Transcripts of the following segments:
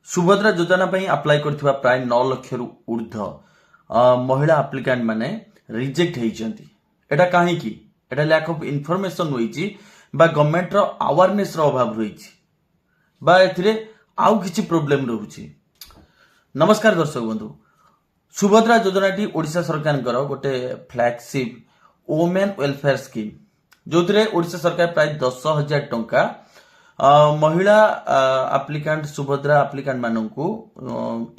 ସୁଭଦ୍ରା ଯୋଜନା ପାଇଁ ଆପ୍ଲାଏ କରିଥିବା ପ୍ରାୟ 9 ଲକ୍ଷରୁ ଉର୍ଦ୍ଧ୍ୱ ମହିଳା ଆପ୍ଲିକାଣ୍ଟ ମାନେ ରିଜେକ୍ଟ ହେଇଛନ୍ତି। ଏଇଟା କାହିଁକି? ଏଇଟା ଲ୍ୟାକ୍ ଅଫ୍ ଇନଫର୍ମେସନ ରହିଛି ବା ଗଭର୍ଣ୍ଣମେଣ୍ଟର ଆୱାରନେସର ଅଭାବ ରହିଛି ବା ଏଥିରେ ଆଉ କିଛି ପ୍ରୋବ୍ଲେମ ରହୁଛି? ନମସ୍କାର ଦର୍ଶକ ବନ୍ଧୁ। ସୁଭଦ୍ରା ଯୋଜନାଟି ଓଡ଼ିଶା ସରକାରଙ୍କର ଗୋଟେ ଫ୍ଲାଗସିପ୍ ଓମେନ୍ ୱେଲଫେୟାର ସ୍କିମ୍, ଯେଉଁଥିରେ ଓଡ଼ିଶା ସରକାର ପ୍ରାୟ 10,000 ଟଙ୍କା ମହିଳା ଆପ୍ଲିକାଣ୍ଟ, ସୁଭଦ୍ରା ଆପ୍ଲିକାଣ୍ଟ ମାନଙ୍କୁ,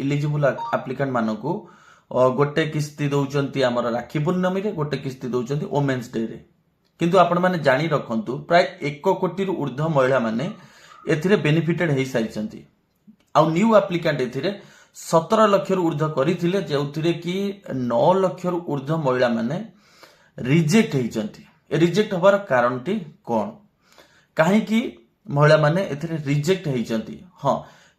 ଇଲିଜିବୁଲ ଆପ୍ଲିକାଣ୍ଟ ମାନଙ୍କୁ ଗୋଟେ କିସ୍ତି ଦଉଛନ୍ତି ଆମର ରାକ୍ଷୀ ପୂର୍ଣ୍ଣମୀରେ, ଗୋଟେ କିସ୍ତି ଦଉଛନ୍ତି ଓମେନ୍ସ ଡେରେ। କିନ୍ତୁ ଆପଣମାନେ ଜାଣି ରଖନ୍ତୁ, ପ୍ରାୟ 1 କୋଟିରୁ ଉର୍ଦ୍ଧ୍ୱ ମହିଳାମାନେ ଏଥିରେ ବେନିଫିଟେଡ୍ ହେଇସାରିଛନ୍ତି। ଆଉ ନ୍ୟୁ ଆପ୍ଲିକାଣ୍ଟ ଏଥିରେ 17 ଲକ୍ଷରୁ ଉର୍ଦ୍ଧ୍ୱ କରିଥିଲେ, ଯେଉଁଥିରେ କି 9 ଲକ୍ଷରୁ ଉର୍ଦ୍ଧ୍ୱ ମହିଳାମାନେ ରିଜେକ୍ଟ ହେଇଛନ୍ତି। ଏ ରିଜେକ୍ଟ ହବାର କାରଣଟି କ'ଣ? କାହିଁକି ମହିଳାମାନେ ଏଥିରେ ରିଜେକ୍ଟ ହେଇଛନ୍ତି? ହଁ,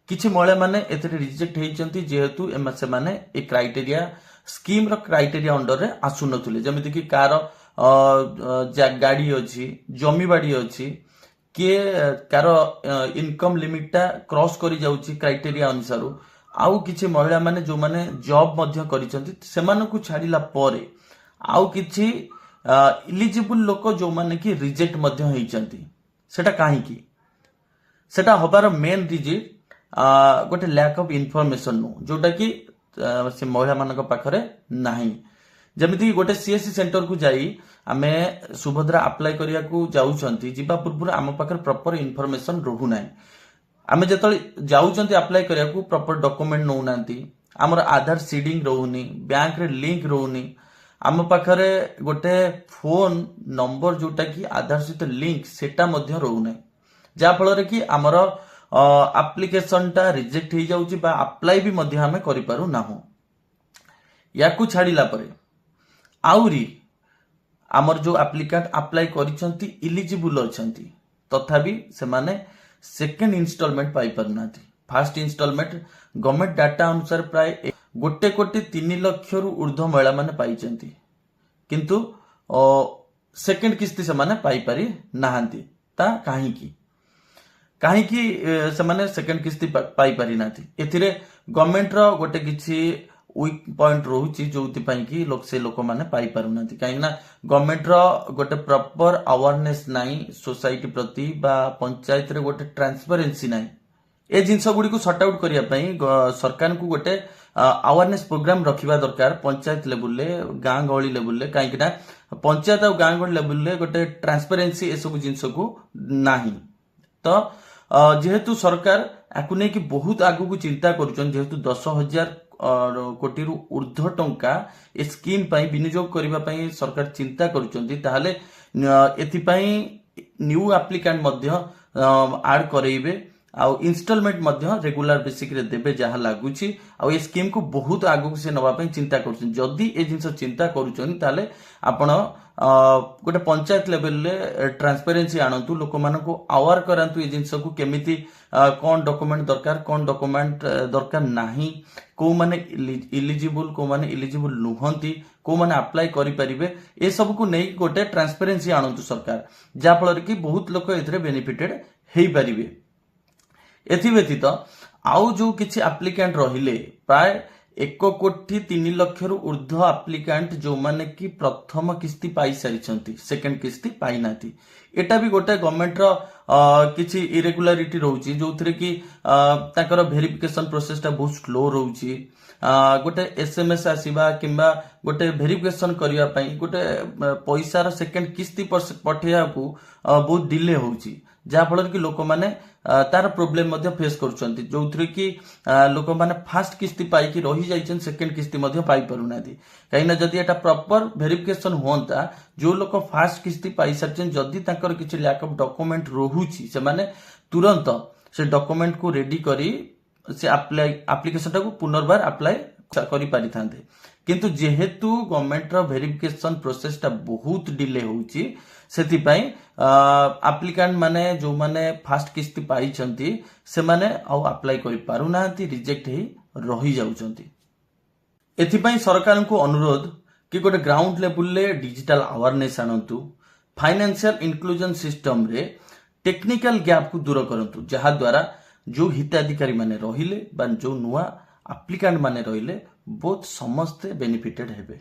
କିଛି ମହିଳାମାନେ ଏଥିରେ ରିଜେକ୍ଟ ହେଇଛନ୍ତି, ଯେହେତୁ ସେମାନେ ଏ କ୍ରାଇଟେରିଆ, ସ୍କିମ୍ର କ୍ରାଇଟେରିଆ ଅଣ୍ଡରରେ ଆସୁନଥିଲେ। ଯେମିତିକି କାହାର ଗାଡ଼ି ଅଛି, ଜମି ବାଡ଼ି ଅଛି, କିଏ କାହାର ଇନକମ୍ ଲିମିଟଟା କ୍ରସ୍ କରି ଯାଉଛି କ୍ରାଇଟେରିଆ ଅନୁସାରୁ। ଆଉ କିଛି ମହିଳାମାନେ ଯେଉଁମାନେ ଜବ୍ ମଧ୍ୟ କରିଛନ୍ତି, ସେମାନଙ୍କୁ ଛାଡ଼ିଲା ପରେ ଆଉ କିଛି ଇଲିଜିବୁଲ ଲୋକ ଯେଉଁମାନେ କି ରିଜେକ୍ଟ ମଧ୍ୟ ହେଇଛନ୍ତି। ସେଟା କାହିଁକି? ସେଟା ହବାର ମେନ୍ ରିଜିନ୍ ଗୋଟେ ଲ୍ୟାକ୍ ଅଫ୍ ଇନଫର୍ମେସନ ନୁହଁ, ଯୋଉଟା କି ସେ ମହିଳାମାନଙ୍କ ପାଖରେ ନାହିଁ। ଯେମିତିକି ଗୋଟେ ସିଏସସି ସେଣ୍ଟରକୁ ଯାଇ ଆମେ ସୁଭଦ୍ରା ଆପ୍ଲାଏ କରିବାକୁ ଯାଉଛନ୍ତି, ଯିବା ପୂର୍ବରୁ ଆମ ପାଖରେ ପ୍ରପର ଇନଫର୍ମେସନ ରହୁନାହିଁ। ଆମେ ଯେତେବେଳେ ଯାଉଛନ୍ତି ଆପ୍ଲାଏ କରିବାକୁ, ପ୍ରପର ଡକୁମେଣ୍ଟ ନେଉନାହାନ୍ତି, ଆମର ଆଧାର ସିଡିଂ ରହୁନି, ବ୍ୟାଙ୍କରେ ଲିଙ୍କ ରହୁନି, ଆମ ପାଖରେ ଗୋଟେ ଫୋନ ନମ୍ବର ଯୋଉଟା କି ଆଧାର ସହିତ ଲିଙ୍କ, ସେଟା ମଧ୍ୟ ରହୁନାହିଁ, ଯାହାଫଳରେ କି ଆମର ଆପ୍ଲିକେସନଟା ରିଜେକ୍ଟ ହେଇଯାଉଛି ବା ଆପ୍ଲାଏ ବି ମଧ୍ୟ ଆମେ କରିପାରୁନାହୁଁ। ୟାକୁ ଛାଡ଼ିଲା ପରେ ଆହୁରି ଆମର ଯୋଉ ଆପ୍ଲିକାଣ୍ଟ ଆପ୍ଲାଏ କରିଛନ୍ତି, ଇଲିଜିବୁଲ ଅଛନ୍ତି, ତଥାପି ସେମାନେ ସେକେଣ୍ଡ ଇନଷ୍ଟଲମେଣ୍ଟ ପାଇପାରୁନାହାନ୍ତି। ଫାର୍ଷ୍ଟ ଇନଷ୍ଟଲମେଣ୍ଟ ଗଭର୍ଣ୍ଣମେଣ୍ଟ ଡାଟା ଅନୁସାରେ ପ୍ରାୟ 1 କୋଟି 3 ଲକ୍ଷରୁ ଉର୍ଦ୍ଧ୍ୱ ମହିଳାମାନେ ପାଇଛନ୍ତି, କିନ୍ତୁ ସେକେଣ୍ଡ କିସ୍ତି ସେମାନେ ପାଇପାରି ନାହାନ୍ତି। ତା କାହିଁକି? କାହିଁକି ସେମାନେ ସେକେଣ୍ଡ କିସ୍ତି ପାଇପାରି ନାହାନ୍ତି? ଏଥିରେ ଗଭର୍ଣ୍ଣମେଣ୍ଟର ଗୋଟେ କିଛି ୱିକ୍ ପଏଣ୍ଟ ରହୁଛି, ଯୋଉଥିପାଇଁ କି ସେ ଲୋକମାନେ ପାଇପାରୁନାହାନ୍ତି। କାହିଁକି ନା ଗଭର୍ଣ୍ଣମେଣ୍ଟର ଗୋଟେ ପ୍ରପର ଆୱାରନେସ୍ ନାହିଁ ସୋସାଇଟି ପ୍ରତି ବା ପଞ୍ଚାୟତରେ ଗୋଟେ ଟ୍ରାନ୍ସପାରେନ୍ସି ନାହିଁ। ଏ ଜିନିଷ ଗୁଡ଼ିକୁ ସର୍ଟ ଆଉଟ୍ କରିବା ପାଇଁ ସରକାରଙ୍କୁ ଗୋଟେ ଆୱାରନେସ୍ ପ୍ରୋଗ୍ରାମ ରଖିବା ଦରକାର ପଞ୍ଚାୟତ ଲେବୁଲରେ, ଗାଁ ଗହଳି ଲେବୁଲରେ। କାହିଁକି ନା ପଞ୍ଚାୟତ ଆଉ ଗାଁ ଗହଳି ଲେବୁଲରେ ଗୋଟେ ଟ୍ରାନ୍ସପାରେନ୍ସି ଏସବୁ ଜିନିଷକୁ ନାହିଁ। ତ ଯେହେତୁ ସରକାର ଆକୁ ନେଇକି ବହୁତ ଆଗକୁ ଚିନ୍ତା କରୁଛନ୍ତି, ଯେହେତୁ 10,000 କୋଟିରୁ ଉର୍ଦ୍ଧ୍ୱ ଟଙ୍କା ଏ ସ୍କିମ୍ ପାଇଁ ବିନିଯୋଗ କରିବା ପାଇଁ ସରକାର ଚିନ୍ତା କରୁଛନ୍ତି, ତାହେଲେ ଏଥିପାଇଁ ନ୍ୟୁ ଆପ୍ଲିକାଣ୍ଟ ମଧ୍ୟ ଆଡ୍ କରେଇବେ ଆଉ ଇନଷ୍ଟଲମେଣ୍ଟ ମଧ୍ୟ ରେଗୁଲାର ବେସିସରେ ଦେବେ ଯାହା ଲାଗୁଛି। ଆଉ ଏ ସ୍କିମ୍କୁ ବହୁତ ଆଗକୁ ସେ ନେବା ପାଇଁ ଚିନ୍ତା କରୁଛନ୍ତି। ଯଦି ଏ ଜିନିଷ ଚିନ୍ତା କରୁଛନ୍ତି, ତାହେଲେ ଆପଣ ଗୋଟେ ପଞ୍ଚାୟତ ଲେଭେଲରେ ଟ୍ରାନ୍ସପାରେନ୍ସି ଆଣନ୍ତୁ, ଲୋକମାନଙ୍କୁ ଆୱାର କରାନ୍ତୁ ଏ ଜିନିଷକୁ, କେମିତି କ'ଣ ଡକୁମେଣ୍ଟ ଦରକାର, କ'ଣ ଡକୁମେଣ୍ଟ ଦରକାର ନାହିଁ, କୋଉମାନେ ଇଲିଜିବୁଲ, କୋଉମାନେ ଇଲିଜିବୁଲ ନୁହନ୍ତି, କୋଉମାନେ ଆପ୍ଲାଏ କରିପାରିବେ, ଏସବୁକୁ ନେଇକି ଗୋଟେ ଟ୍ରାନ୍ସପାରେନ୍ସି ଆଣନ୍ତୁ ସରକାର, ଯାହାଫଳରେ କି ବହୁତ ଲୋକ ଏଥିରେ ବେନିଫିଟେଡ୍ ହେଇପାରିବେ। ଏଥି ବ୍ୟତୀତ ଆଉ ଯୋଉ କିଛି ଆପ୍ଲିକାଣ୍ଟ ରହିଲେ, ପ୍ରାୟ 1 କୋଟି 3 ଲକ୍ଷରୁ ଉର୍ଦ୍ଧ୍ୱ ଆପ୍ଲିକାଣ୍ଟ, ଯୋଉମାନେ କି ପ୍ରଥମ କିସ୍ତି ପାଇସାରିଛନ୍ତି, ସେକେଣ୍ଡ କିସ୍ତି ପାଇନାହାନ୍ତି, ଏଟା ବି ଗୋଟେ ଗଭର୍ଣ୍ଣମେଣ୍ଟର କିଛି ଇରେଗୁଲାରିଟି ରହୁଛି, ଯୋଉଥିରେ କି ତାଙ୍କର ଭେରିଫିକେସନ ପ୍ରୋସେସଟା ବହୁତ ସ୍ଲୋ ରହୁଛି। ଗୋଟେ ଏସଏମଏସ୍ ଆସିବା କିମ୍ବା ଗୋଟେ ଭେରିଫିକେସନ କରିବା ପାଇଁ ଗୋଟେ ପଇସାର ସେକେଣ୍ଡ କିସ୍ତି ପଠେଇବାକୁ ବହୁତ ଡିଲେ ହଉଛି, ଯାହାଫଳରେ କି ଲୋକମାନେ ତାର ପ୍ରୋବ୍ଲେମ ମଧ୍ୟ ଫେସ୍ କରୁଛନ୍ତି, ଯୋଉଥିରେ କି ଲୋକମାନେ ଫାଷ୍ଟ କିସ୍ତି ପାଇକି ରହିଯାଇଛନ୍ତି, ସେକେଣ୍ଡ କିସ୍ତି ମଧ୍ୟ ପାଇପାରୁନାହାନ୍ତି। କାହିଁକିନା ଯଦି ଏଟା ପ୍ରପର ଭେରିଫିକେସନ ହୁଅନ୍ତା, ଯୋଉ ଲୋକ ଫାଷ୍ଟ କିସ୍ତି ପାଇସାରିଛନ୍ତି, ଯଦି ତାଙ୍କର କିଛି ଲ୍ୟାକ୍ ଅଫ୍ ଡକୁମେଣ୍ଟ ରହୁଛି, ସେମାନେ ତୁରନ୍ତ ସେ ଡକୁମେଣ୍ଟକୁ ରେଡି କରି ସେ ଆପ୍ଲାଏ ଆପ୍ଲିକେସନଟାକୁ ପୁନର୍ବାର ଆପ୍ଲାଏ କରିପାରିଥାନ୍ତେ। କିନ୍ତୁ ଯେହେତୁ ଗଭର୍ଣ୍ଣମେଣ୍ଟର ଭେରିଫିକେସନ ପ୍ରୋସେସଟା ବହୁତ ଡିଲେ ହଉଛି, ସେଥିପାଇଁ ଆପ୍ଲିକାଣ୍ଟ ମାନେ ଯୋଉମାନେ ଫାଷ୍ଟ କିସ୍ତି ପାଇଛନ୍ତି, ସେମାନେ ଆଉ ଆପ୍ଲାଏ କରିପାରୁନାହାନ୍ତି, ରିଜେକ୍ଟ ହେଇ ରହିଯାଉଛନ୍ତି। ଏଥିପାଇଁ ସରକାରଙ୍କୁ ଅନୁରୋଧ କି ଗୋଟେ ଗ୍ରାଉଣ୍ଡ ଲେବୁଲରେ ଡିଜିଟାଲ ଆୱାରନେସ୍ ଆଣନ୍ତୁ, ଫାଇନାନ୍ସିଆଲ ଇନକ୍ଲୁଜନ ସିଷ୍ଟମରେ ଟେକ୍ନିକାଲ ଗ୍ୟାପକୁ ଦୂର କରନ୍ତୁ, ଯାହାଦ୍ୱାରା ଯେଉଁ ହିତାଧିକାରୀ ମାନେ ରହିଲେ ବା ଯେଉଁ ନୂଆ ଆପ୍ଲିକାଣ୍ଟ ମାନେ ରହିଲେ, ବୋଥ୍ ସମସ୍ତେ ବେନିଫିଟେଡ୍ ହେବେ।